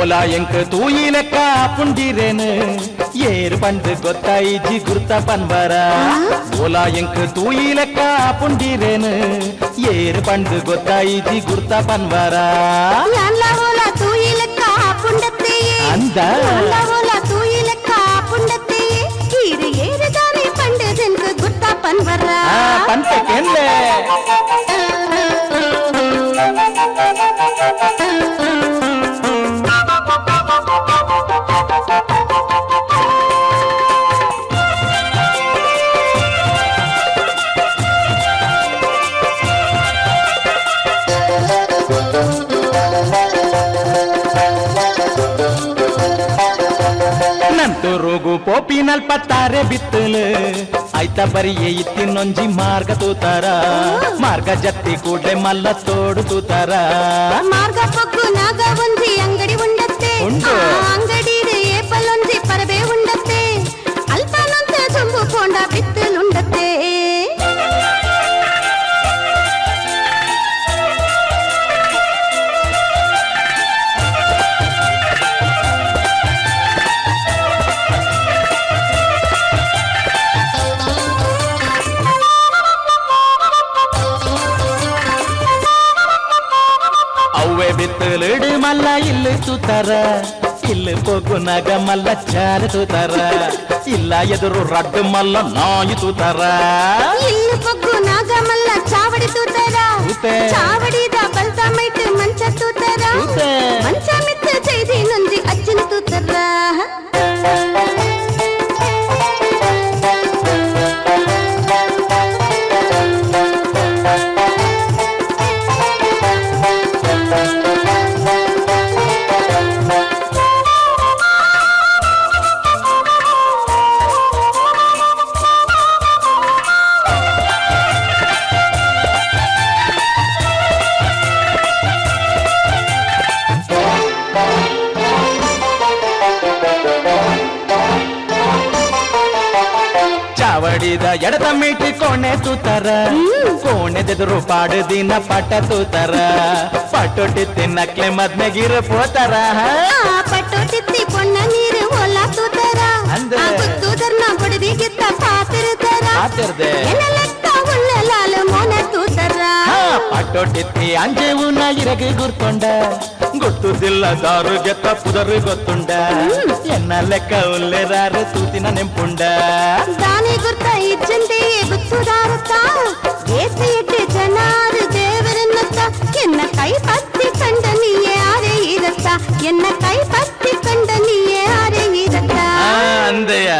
ಓಲಾ ಎಂಕ್ ತೂಯಿಲೆಕ್ಕ ಪುಂಡಿರೇನು ಏರು ಪಂಡು ಗೊತ್ತಾಯಿಜಿ ಗುರ್ತ ಪನ್ವರ. ಓಲಾ ಎಂಕ್ ತೂಯಿಲೆಕ್ಕ ಪುಂಡಿರೇನು ಏರು ಪಂಡು ಗೊತ್ತಾಯಿಜಿ ಗುರ್ತ ಪನ್ವರ. ಯಾನ್ಲ ಓಲ ತೂಯಿಲೆಕ್ಕ ಪುಂಡತ್ತೆಯೇ. ಅಂದ. ಯಾನ್ಲ ಓಲ ತೂಯಿಲೆಕ್ಕ ಪುಂಡತ್ತೆಯೇ. ಈರು ಏರುದಾನೆ ಪಂಡದೆನ್ಕು ಗುರ್ತ ಪನ್ವರ. ಪನ್ಪೆ ಕೇನ್ಲೆ. ನಂತುರುಗು ಪೋಪಿನಲ್ಪ ತಾರೆ ಬಿತ್ತಲು ಆಯ್ತ ಬರಿಯೇ ಇತ್ತಿನೊಂಜಿ ಮಾರ್ಗ ತೂತಾರ. ಮಾರ್ಗ ಜತ್ತಿ ಕೂಡ್ಲೆ ಮಲ್ಲ ತೋಡು ತೂತಾರ. ಮಾರ್ಗ ಪೊಗ್ಗು ನಾಗ ಒಂಜಿ ಅಂಗಡಿ ಉಂಡತ್ತೆ. ಉಂಡು. ಆ ಅಂಗಡಿಡ್ ಏಪಲೊಂಜಿ ಪರಬೆ ಉಂಡತ್ತೆ. ಅಲ್ಪನೊಂತೆ ಸೊಂಬು ಪೋಂಡ ಬಿತ್ತಲುಂಡತ್ತೆ. ಅವ್ವೆ ಬಿತ್ತಲಿಡು ಮಲ್ಲ ಇಲ್ಲು ತೂತಾರ. ಇಲ್ಲು ಪೊಗ್ಗುನಾಗ ಮಲ್ಲ ಚಾಲ ತೂತಾರ. ಇಲ್ಲ ಎದುರು ರಡ್ಡು ಮಲ್ಲ ನಾಯಿ ತೂತಾರ. ಇಲ್ಲು ಪೊಗ್ಗು ನಾಗ ಮಲ್ಲ ಚಾವಡಿ ತೂತಾರ. ತೂತೆ. ಚಾವಡಿದ ಬಲ್ತ ಮೈಟ್ ಮಂಚ ತೂತಾರ. ತೂತೆ. ಮಂಚ ಮಿತ್ತ ಚೈದಿ ನೊಂಜಿ ಅಜ್ಜನ ತೂತಾರ. ಚಾವಡಿದ ಎಡತ ಮೀಟಿ ಕೋಣೆ ತೂತಾರ. ಕೋಣೆದೆದುರು ಪಾಡು ದಿನ ಪಟ ತೂತಾರ. ಪಟೋಟಿ ತಿನ್ನಕ್ಲೆ ಮದ್ಮೆಗಿರು ಪೋತಾರ. ಆ ಪಟ್ಟೋಟಿತ್ತಿ ಪೊಣ್ಣ ನೀರು ಓಲ ತೂತಾರ. ಅಂದೆ. ಆ ಗುತ್ತೂದರ್ನ ಬುಡದಿಗಿತ್ತ ಪಾತಿರ್ತಾರ. ಪಾತಿರ್ದೆ. ಎನ್ನ ಲೆಕ್ಕ ಉಳ್ಳ ಲಾಲು ಮೋನ ತೂತಾರ. ಪಟೋಟಿತ್ತಿ ಅಂಜೆವು ಇರಗು ಗುರ್ತೊಂಡ. ಗೊತ್ತುದಿಲ್ಲ ದಾರು ಗೆತ್ತ ಪುದರು ಗೊತ್ತುಂಡ. ಎನ್ನ ಲೆಕ್ಕ ಉಲ್ಲೆರಾರು ತೂತಿನ ನೆಂಪುಂಡ. ದಾನಿ ಗುರ್ತ ಇಜ್ಜಂದೆಯೇ ಗುತ್ತುದಾರತ್ತ. ಏಸ ಎಡ್ಡೆ ಜನಾರು ದೇವರನ್ನತ್ತ. ಎನ್ನ ಕೈ ಪತ್ತಿ ಕಂಡ ನೀಯೇ ಆರೆ ಇರತ್ತ. ಎನ್ನ ಕೈ ಪತ್ತಿ ಕಂಡ ನೀಯೇ ಆರೆ ಇರತ್ತ. ಅಂದೆಯ.